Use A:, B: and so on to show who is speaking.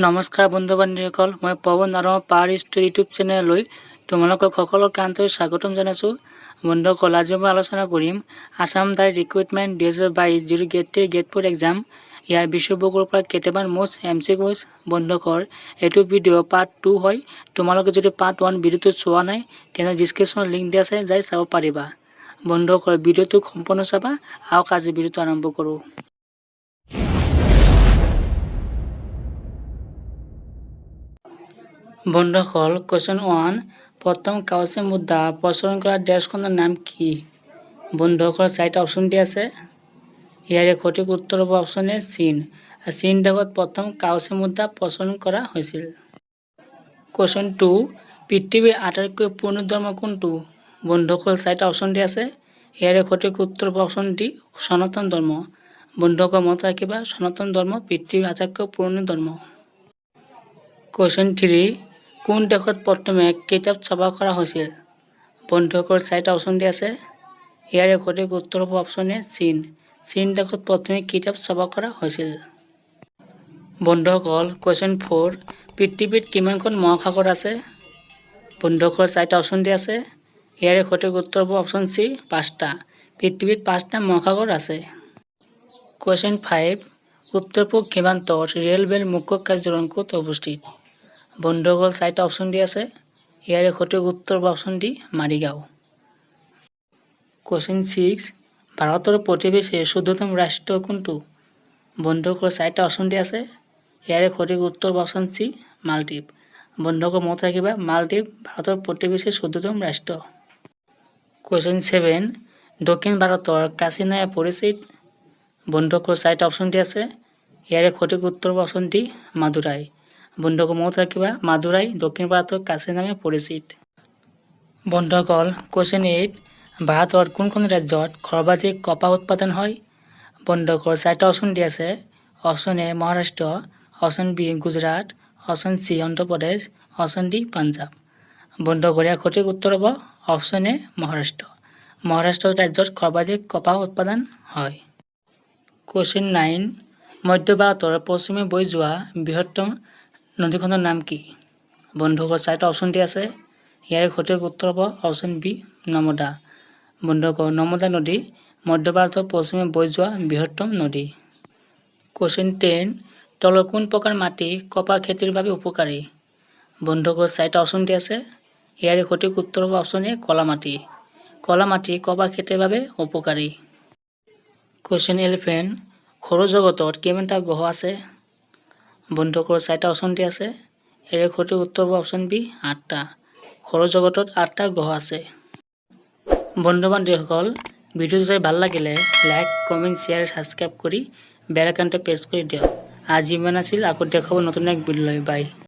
A: নমস্কাৰ বন্ধু বান্ধৱীসকল, মই পৱন আৰু পাৱাৰ ষ্টৰী ইউটিউব চেনেললৈ তোমালোকক সকলোকে আন্তৰিক স্বাগতম জনাইছোঁ। বন্ধুসকল, আজি মই আলোচনা কৰিম আছাম ডাইৰেক্ট ৰিক্ৰুইটমেণ্ট 2022, যিটো গ্ৰেড 3, গ্ৰেড 4 এক্সাম, ইয়াৰ বিষয়বস্তুৰ পৰা কেইটামান মোষ্ট এমচিকিউজ। বন্ধুসকল, এইটো ভিডিঅ' পাৰ্ট 2 হয়। তোমালোকে যদি পাৰ্ট 1 ভিডিঅ'টো চোৱা নাই, তেনে ডিছক্ৰিপশ্যনত লিংক দিয়া আছে, যাই চাব পাৰিবা। বন্ধুসকল, ভিডিঅ'টো সম্পূৰ্ণ চাবা। আহক, আজি ভিডিঅ'টো আৰম্ভ কৰোঁ। বন্ধুসকল, কুৱেশ্যন 1, প্ৰথম কাগজী মুদ্ৰা প্ৰচলন কৰা দেশখনৰ নাম কি? বন্ধুসকল, চাৰিটা অপশ্যন দিয়া আছে। ইয়াৰে সঠিক উত্তৰ হ'ব অপশ্যন এ, চীন। চীন দেশত প্ৰথম কাগজী মুদ্ৰা প্ৰচলন কৰা হৈছিল। কুৱেশ্যন 2, পৃথিৱীৰ আটাইতকৈ পুৰণি ধৰ্ম কোনটো? বন্ধুসকল, চাৰিটা অপশ্যন দিয়া আছে। ইয়াৰে সঠিক উত্তৰ হ'ব অপশ্যন ডি, সনাতন ধৰ্ম। বন্ধুসকল, মনত ৰাখিবা, সনাতন ধৰ্ম পৃথিৱীৰ আটাইতকৈ পুৰণি ধৰ্ম। কুৱেশ্যন 3, কোন দেশত প্ৰথমে কিতাপ ছপা কৰা হৈছিল? বন্ধুসকল, চাৰিটা অপশ্যন দিয়া আছে। ইয়াৰে সঠিক উত্তৰ হ'ব অপশ্যন এ, চীন। চীন দেশত প্ৰথমে কিতাপ ছপা কৰা হৈছিল। বন্ধুসকল, কুৱেশ্যন 4, পৃথিৱীত কিমানখন মহাসাগৰ আছে? বন্ধুসকল, চাৰিটা অপশ্যন দিয়া আছে। ইয়াৰে সঠিক উত্তৰ হ'ব অপশ্যন চি, পাঁচটা। পৃথিৱীত পাঁচটা মহাসাগৰ আছে। কুৱেশ্যন 5, উত্তৰ পূব সীমান্তত ৰেলৱেৰ মুখ্য কাৰ্যালয় ক'ত অৱস্থিত? বন্ধুসকল, চাৰিটা অপশ্যন দিয়া আছে। ইয়াৰে সঠিক উত্তৰ হ'ব অপশ্যন ডি, মালিগাঁও। কুৱেশ্যন 6, ভাৰতৰ প্ৰতিবেশী ক্ষুদ্ৰতম ৰাষ্ট্ৰ কোনটো? বন্ধুসকল, চাৰিটা অপশ্যন দিয়া আছে। ইয়াৰে সঠিক উত্তৰ হ'ব অপশ্যন চি, মালদ্বীপ। বন্ধুসকল, মনত ৰাখিবা, মালদ্বীপ ভাৰতৰ প্ৰতিবেশী ক্ষুদ্ৰতম ৰাষ্ট্ৰ। কুৱেশ্যন 7, দক্ষিণ ভাৰতৰ কাশী নামে পৰিচিত? বন্ধুসকল, চাৰিটা অপশ্যন দিয়া আছে। ইয়াৰে সঠিক উত্তৰ হ'ব অপশ্যন ডি, মাদুৰাই। বন্ধুসকল, মনত ৰাখিবা, মাদুৰাই দক্ষিণ ভাৰতৰ কাশী নামে পৰিচিত। বন্ধুসকল, কুৱেশ্যন 8, ভাৰতৰ কোনখন ৰাজ্যত সৰ্বাধিক কপাহ উৎপাদন হয়? বন্ধুসকল, চাৰিটা অপশ্যন দিয়া আছে। Option A, Maharashtra, option B, Gujarat, option C, Andhra Pradesh, option D, Punjab. বন্ধুসকল, ইয়াৰ সঠিক উত্তৰ হ'ব অপশ্যন এ, মহাৰাষ্ট্ৰ। মহাৰাষ্ট্ৰ ৰাজ্যত সৰ্বাধিক কপাহ উৎপাদন হয়। কুৱেশ্যন 9, মধ্য ভাৰতৰ পশ্চিমে বৈ যোৱা বৃহত্তম নদীখনৰ নাম কি? বন্ধুসকল, চাৰিটা অপশ্যন দিয়া আছে। ইয়াৰে সঠিক উত্তৰ হ'ব অপশ্যন বি, নৰ্মদা। বন্ধুসকল, নৰ্মদা নদী মধ্য ভাৰতৰ পশ্চিমে বৈ যোৱা বৃহত্তম নদী। কুৱেশ্যন 10, তলৰ কোন প্ৰকাৰ মাটি কপাহ খেতিৰ বাবে উপকাৰী? বন্ধুসকল, চাৰিটা অপশ্যন দিয়া আছে। ইয়াৰে সঠিক উত্তৰ হ'ব অপশ্যন এ, ক'লা মাটি। ক'লা মাটি কপাহ খেতিৰ বাবে উপকাৰী। কুৱেশ্যন 11, সৌৰজগতত কিমানটা গ্ৰহ আছে? বন্ধুসকল, চাৰিটা অপশ্যন দিয়া আছে। ইয়াৰে সঠিক উত্তৰ হ'ব অপশ্যন বি, আঠটা। সৌৰজগতত আঠটা গ্ৰহ আছে। বন্ধু বান্ধৱীসকল, ভিডিঅ'টো চাই ভাল লাগিলে লাইক, কমেণ্ট, শ্বেয়াৰ, ছাবস্ক্ৰাইব কৰি বেল আইকনটো প্ৰেছ কৰি দিয়ক। আজি ইমান আছিল। আকৌ দেখা হ'ব নতুন এক ভিডিঅ' লৈ। বাই।